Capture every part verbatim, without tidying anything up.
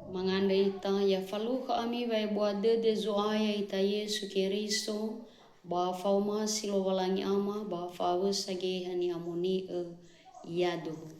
Mangandrö ita, ya falukha ami wa'ebua dödö Zo'aya ita Yesu Keriso, ba fa'omasi Lowalangi Ama, ba fa'awösa Geheha Ni'amoni'ö. Yaduhu.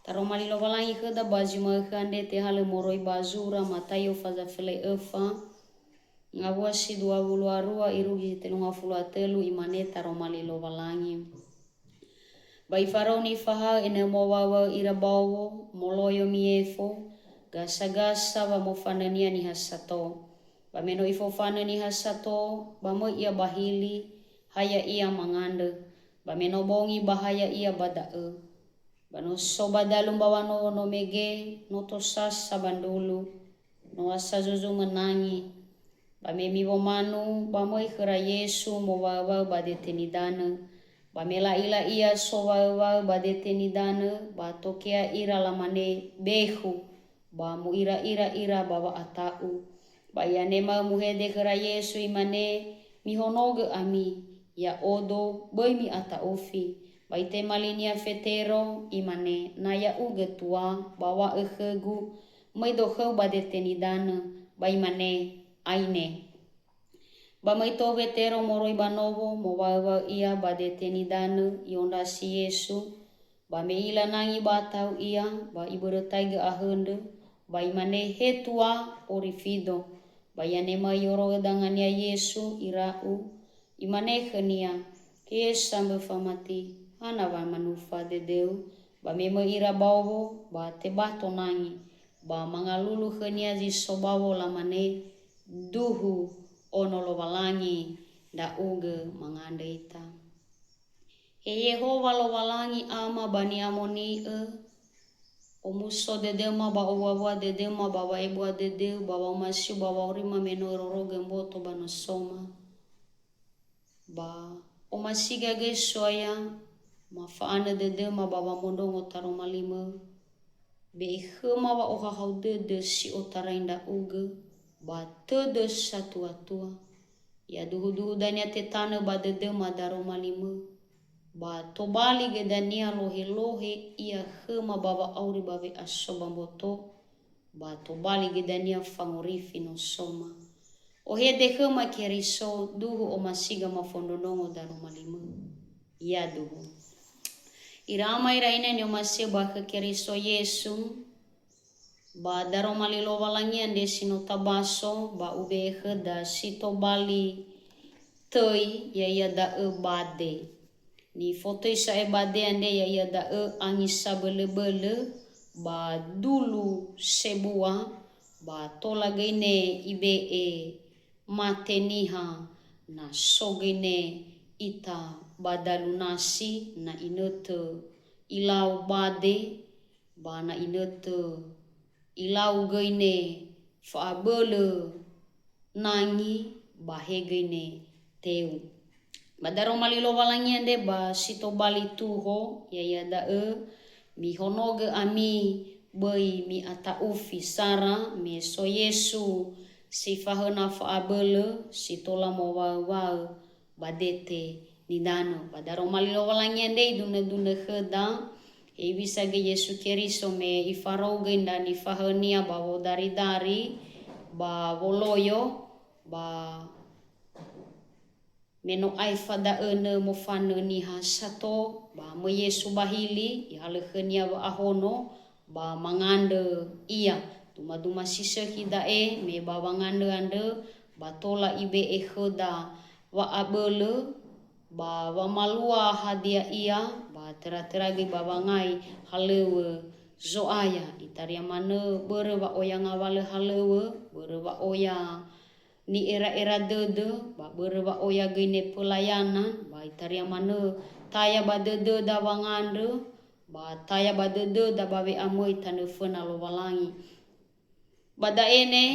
Taroma li Lowalangi khöda ba zi ma'ökhö andre tehalö moroi ba zura Mataio faza felai öfa, ngawua si dua wulu a rua irugi si tellu ngafulu a tölu, imane taroma li Lowalangi. Ba ifarou nifahaö ena'ö mowaöwaö ira baowo, moloyo miefo, gasagasa wa mofanönia niha sato. Ba me no ifofanö niha sato, ba möi ia ba hili, ha ya'ia mangandrö. Ba me no bongi, ba ha ya'ia ba da'ö. Ba no so ba dalu mbawa nowo no mege, no tosasa ba ndrulu, no asa zuzumö nangi. Ba me miwomanu, ba möi khöra Yesu mowaöwaö ba dete nidanö. Ba me la'ila ia sowaöwaö ba dete nidanö, ba tokea ira lamane, "Bekhu," ba mu'ira'ira ira ba wa'ata'u. Ba i'anema'ö muhede khöra Yesu, imane, "Mihonogö ami, ya'odo, böi mi'ata'ufi." Ba itema linia Fetero, imane, "Na ya'ugö, Tua, ba wa'ö khögu, 'Möido khöu ba dete nidanö,'" ba imane, "Aine." Ba möi tou Fetero moroi ba nowo, mowaöwaö ia ba dete nidanö, i'ondrasi Yesu. Ba me i'ila nangi ba ata'u ia, ba ibörötaigö ahöndrö, ba imane, "He Tua, orifido." Ba i'anema'ö i'oro'ö dangania Yesu, ira'u, imane khönia, "He sambö famati, hana wa manufa dödöu?" Ba me möi ira baowo, ba tebato nangi, ba mangalulu khönia zi so baowo, lamane, "Duhu, Ono Lowalangi, ndra'ugö mangandrö ita." He Yehowa Lowalangi Ama ba Ni'amoni'ö, omuso dödöma ba owuawua dödöma ba wa'ebua dödöu ba wa'omasiu ba wa'aurima me no örorogö mboto ba nosoma. Ba omasiga göi So'aya, mafa'anö dödöma ba wamondrongo taroma limö. Be'e khöma wa'ohahau dödö si otarai ndra'ugö ba tödö satuatua. Yaduhuduhu dania tetanö ba dödöma daroma limö. Ba tobali göi dania lohelohe ia khöma ba wa'auri ba we'aso ba mboto, ba tobali göi dania fangorifi nosoma. Ohede khöma Keriso, duhu omasiga mafondrondrongo daroma limö. Yaduhu. Ira ama ira ina ni'omasi'ö ba khö Keriso Yesu, ba daroma li Lowalangi andre si no tabaso, ba ube'e khöda si tobali töi, ya'ia da'ö bade. Nifotöi sa'ae bade andre ya'ia da'ö angi sabölöbölö ba dulu sebua, ba tola göi ne ibe'e mate niha, na so göi ne ita ba dalu nasi, na inötö ilau bade, ba na inötö ilau göi ne fa'abölö nangi, ba he göi ne teu. Ba daroma li Lowalangi andre ba si tobali tuho, ya'ia da'ö, mihonogö ami, böi mi'ata'ufi sara, me so Yesu si fahöna fa'abölö, si tola mowaöwaö ba dete nidanö. Ba daroma li Lowalangi andre idunödunö khöda, hewisa göi Yesu Keriso me ifarou göi ndra nifahaönia ba wodaridari, ba woloyo, ba me no aefa da'ö nö mofanö niha sato, ba möi Yesu ba hili, ihalö khönia wa'ahono, ba mangandrö ia. Dumaduma si sökhi da'e, me ba wangandrö andrö, ba tola ibe'e khöda wa'abölö, ba wamalua hadia ia, ba töra-töra göi ba wangai halöŵö Zo'aya. Itaria manö börö wa'oya ngawalö halöŵö, börö wa'oya ni'era'era dödö, ba börö wa'oya göi ne pelayanan, ba itaria manö taya ba dödöda wangandrö, ba taya ba dödöda ba we'amöi tanö föna Lowalangi. Ba da'e ne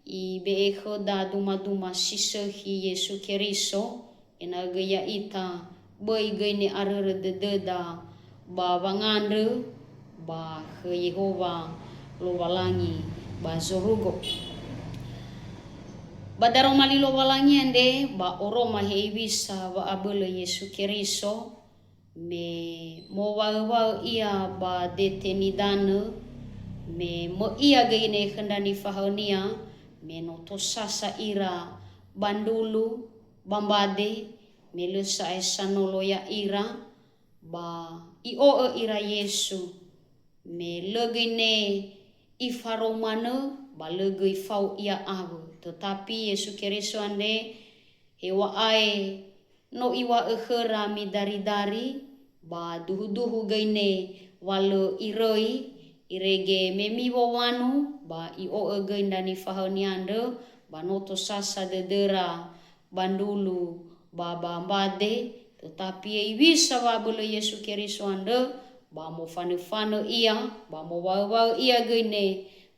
ibe'e khöda dumaduma si sökhi Yesu Keriso, ena'ö göi ya'ita böi göi ne arörö dödöda ba wangandrö ba khö Yehowa Lowalangi ba zorugo. Ba daroma li Lowalangi andre ba oroma hewisa wa'abölö Yesu Keriso, me mowaöwaö ia ba dete nidanö, Me möi'a göi ne khö ndra nifahaö-Nia, me no tosasa ira ba ndulu, ba mbade, me lö sa'ae sanolo ya'ira, ba i'o'ö ira Yesu. Me lö göi ne ifarou manö, ba lö göi fao ia awö. Tetapi Yesu Keriso andre, hew̃a'ae no iŵa'ö khöra midaridari, ba duhuduhu göi ne wa lö iröi, irege me miwowanu, ba i'o'ö göi ndra nifahaö-Nia andrö, ba no tosasa dödöra ba ndulu ba ba mbade, tetapi hewisa wa'abölö Yesu Keriso andrö, ba mofanöfanö ia, ba mowaöwaö ia göi ne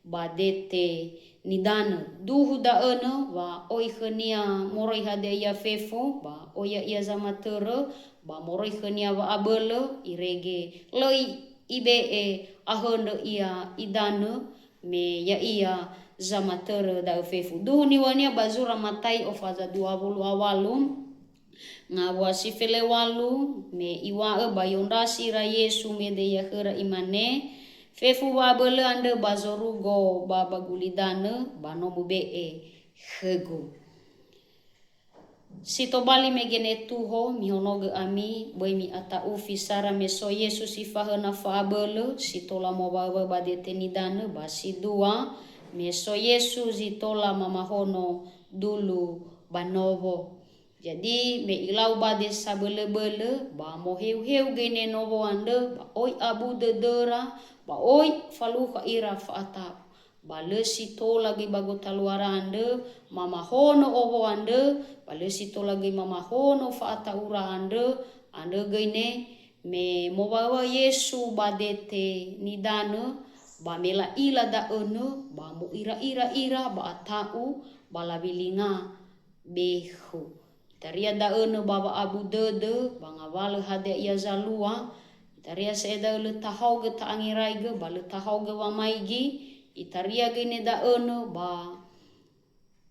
ba dete nidanö. Duhu da'önö wa oi khönia moroi hadia ia fefu, ba oi ya'ia zamatörö, ba moroi khönia wa'abölö, irege lö i-, ibe'e ahöndrö ia idanö, me ya'ia zamatörö da'ö fefu. Duhu niŵa'önia ba zura Matai ofaza dua wulu a walu, ngawua si feleŵalu, me iŵa'ö ba i'ondrasi ira Yesu mede ia khöra, imane, "Fefu wa'abölö andrö ba zorugo ba ba gulidanö, ba no mube'e khögu." Si tobali mege ne tuho, mihonogö ami, böi mi'ata'ufi sara me so Yesu si fahöna fa'abölö, si tola mowaöwaö ba dete nidanö, ba si dua, me so Yesu zi tola mamahono dulu ba nowo. Jadi, me ilau bade sabölöbölö, ba moheuheu göi ne nowo andrö, ba oi abu dödöra, ba oi falukha ira fa'ata'u. Ba lö si tola göi ba gotaluara andrö mamahono owo andrö, ba lö si tola göi mamahono fa'ata'ura andrö, andrö göi ne me mowaöwaö Yesu ba dete nidanö, ba me la'ila da'önö, ba mo'ira'ira ira ba ata'u, ba lawilinga bekhu. Itaria da'önö ba wa'abu dödö, ba ngawalö hadia ia zalua. Itaria sa'ae da'ö lö tahaogö ta'angeraigö, ba lö tahaogö wamaigi. Itaria göi ne da'önö ba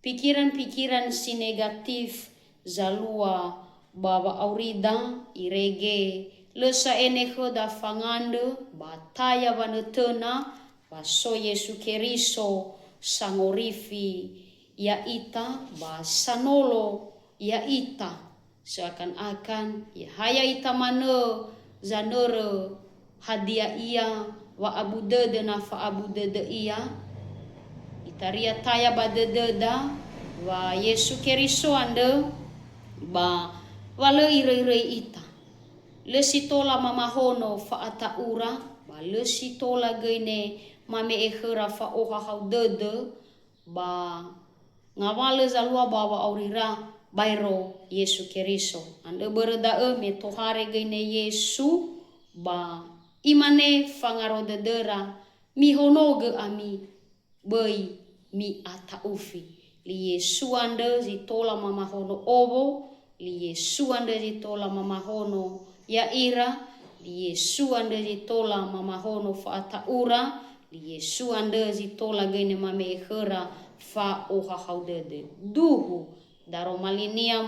pikiran-pikiran si negatif zalua ba wa'aurida, irege lö sa'ae ne khöda fangandrö ba taya wanötöna, ba so Yesu Keriso sangorifi ya'ita, ba sanolo ya'ita, seakan-akan ya'ia ita manö zanörö hadia ia wa'abu dödö na fa'abu dödö ia. Itaria taya ba dödöda wa Yesu Keriso andrö, ba wa lö iröiröi ita. Lö si tola mamahono fa'ata'ura, ba lö si tola göi ne mame'e khöra fa'ohahau dödö, ba ngawalö zalua ba wa'aurira baero Yesu Keriso. Andrö börö da'ö me tohare göi ne Yesu, ba imane fangaro dödöra, "Mihonogö ami, böi mi'ata'ufi." Li Yesu andrö zi tola mamahono owo, li Yesu andrö zi tola mamahono ya'ira, li Yesu andrö zi tola mamahono fa'ata'ura, li Yesu andrö zi tola göi ne mame'e khöra fa'ohahau dödö. Duhu daroma linia,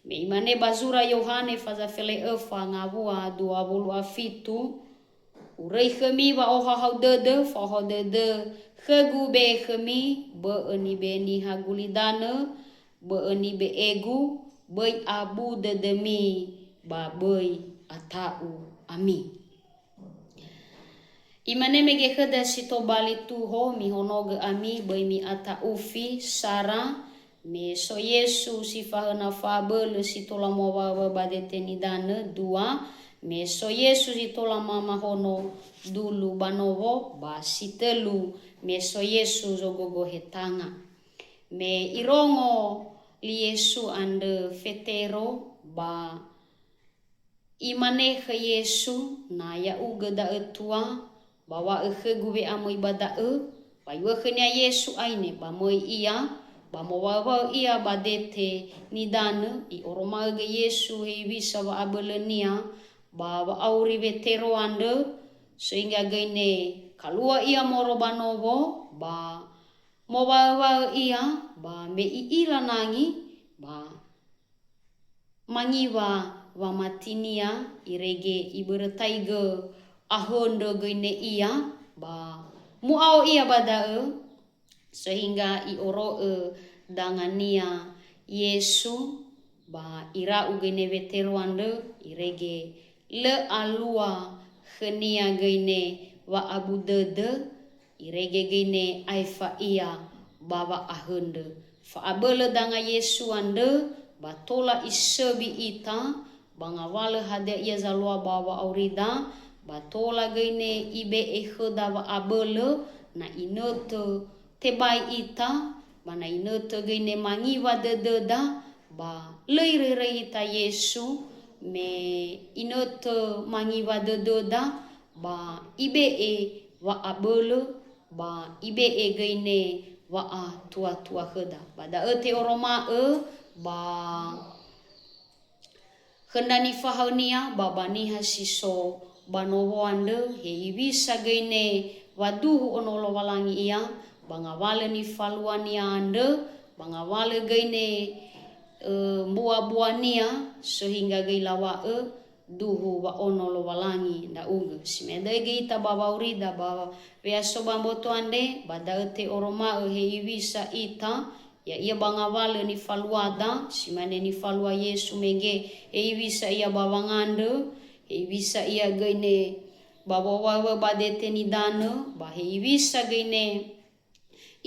me imane ba zura Yohane faza fele'öfa ngawua dua wulu a fitu, "Uröi khömi wa'ohahau dödö, fa'ohahau dödö khögu be'e khömi, bö'ö nibe'e niha gulidanö, bö'ö nibe'egu, böi abu dödömi, ba böi ata'u ami." Imane mege khöda si tobali tuho, "Mihonogö ami, böi mi'ata'ufi sara." Me so Yesu si fahöna fa'abölö si tola mowaöwaö ba dete nidanö, dua, me so Yesu si tola mamahono dulu ba nowo, ba si tölu, me so Yesu zogogo hetanga. Me irongo li Yesu andrö Fetero, ba imane khö Yesu, "Na ya'ugö da'ö tua, ba wa'ö khögu we'amöi ba da'ö." Ba iŵa'ö khönia Yesu aine, ba möi ia, ba mowaöwaö ia ba dete nidanö, i'oroma'ögö Yesu hewisa wa'abölönia, ba wa'auri Wetero andrö, sehingga göi ne kalua ia moroi ba nowo, ba mowaöwaö ia, ba me i'ila nangi, ba mangiwa wamatinia, irege ibörötaigö ahöndrö göi ne ia, ba Mu'ao ia ba da'ö, sehingga i'oro'ö dangania Yesu, ba ira'u göi ne Wetero andrö, irege lö alua khönia göi ne wa'abu dödö, irege göi ne aefa ia ba wa'ahöndrö. Fa'abölö danga Yesu andrö, ba tola isöbi ita, ba ngawalö hadia ia zalua ba wa'aurida, ba tola göi ne ibe'e khöda wa'abölö, na inötö tebai ita, ba na inötö göi ne mangiwa dödöda, ba lö iröröi ita Yesu, me inötö mangiwa dödöda, ba ibe'e wa'abölö, ba ibe'e göi ne wa'atuatua khöda. Ba da'ö te'oroma'ö ba khö ndra nifahaönia ba ba niha si so ba nowo andrö, hewisa göi ne waduhu ono Lowalangi ia, ba ngawalö nifaluania andrö, ba ngawalö göi ne, ö, mbua-buania, sehingga göi lawa'ö duhu wa'ono Lowalangi ndra'ugö. Si ma'edöi göi ita ba wa'aurida ba we'aso ba mboto andre, ba da'ö te'oroma'ö hewisa ita, ya'ia ba ngawalö nifaluada, si mane nifalua Yesu mege, hewisa ia ba wangandrö, hewisa ia göi ne ba wowaöwö ba dete nidanö, ba hewisa göi ne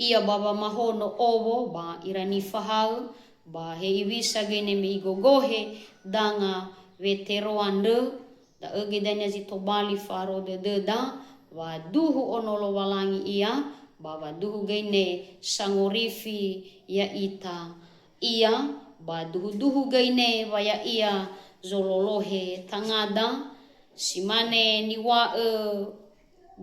ia ba wamahono owo ba ira nifahaö, ba hewisa göi ne me igogohe danga Wetero andrö, da'ö göi dania zi tobali fa'aro dödöda, wa duhu ono Lowalangi ia, ba wa duhu göi ne sangorifi ya'ita. Ia, ba duhu-duhu göi ne wa ya'ia zololohe tangada, si mane niŵa'ö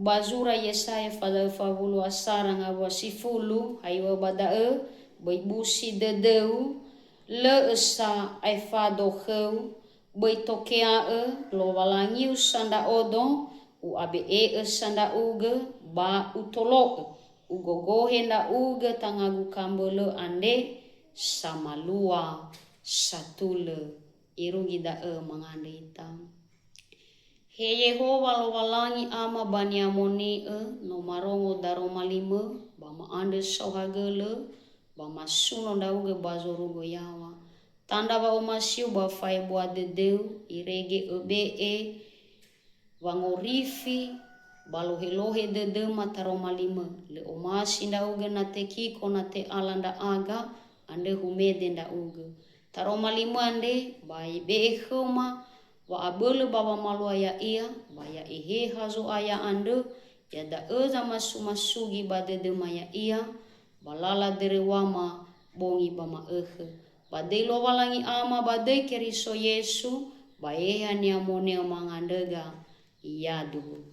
ba zura Yesaya fadaö fawulu asara ngawua sifulu, haiŵa'ö ba da'ö, böi busi dödöu, lö'ö sa aefa dokhöu, böi tokea'ö, Lowalangiu sa ndra'odo, u'abe'e'ö sa ndra'ugö, ba utolo'ö, ugogohe ndra'ugö tangagu kambölö andre, samalua satulö. Irugi da'ö mangandrö ita. He Yehowa Lowalangi Ama ba ni'amoni'ö, no marongo daroma limö, ba ma'andrö saohagölö, ba masuno ndra'ugö ba zorugo yaŵa. Tandra wa'omasiu ba fa'ebua dödöu, irege öbe'e wangorifi ba lohelohe dödöma taroma limö. Lö omasi ndra'ugö na tekiko na te'ala ndra'aga, andrö humede ndra'ugö. Taroma limö andre, ba ibe'e khöma wa'abölö ba wamalua ya'ia, ba ya Eheha Zo'aya andrö, ya da'ö zamasumasugi ba dödöma ya'ia, ba lala döröŵama bongi ba ma'ökhö. Ba döi Lowalangi Ama, ba döi Keriso Yesu, ba Eheha ni'amone'ö mangandröga. Yaduhu.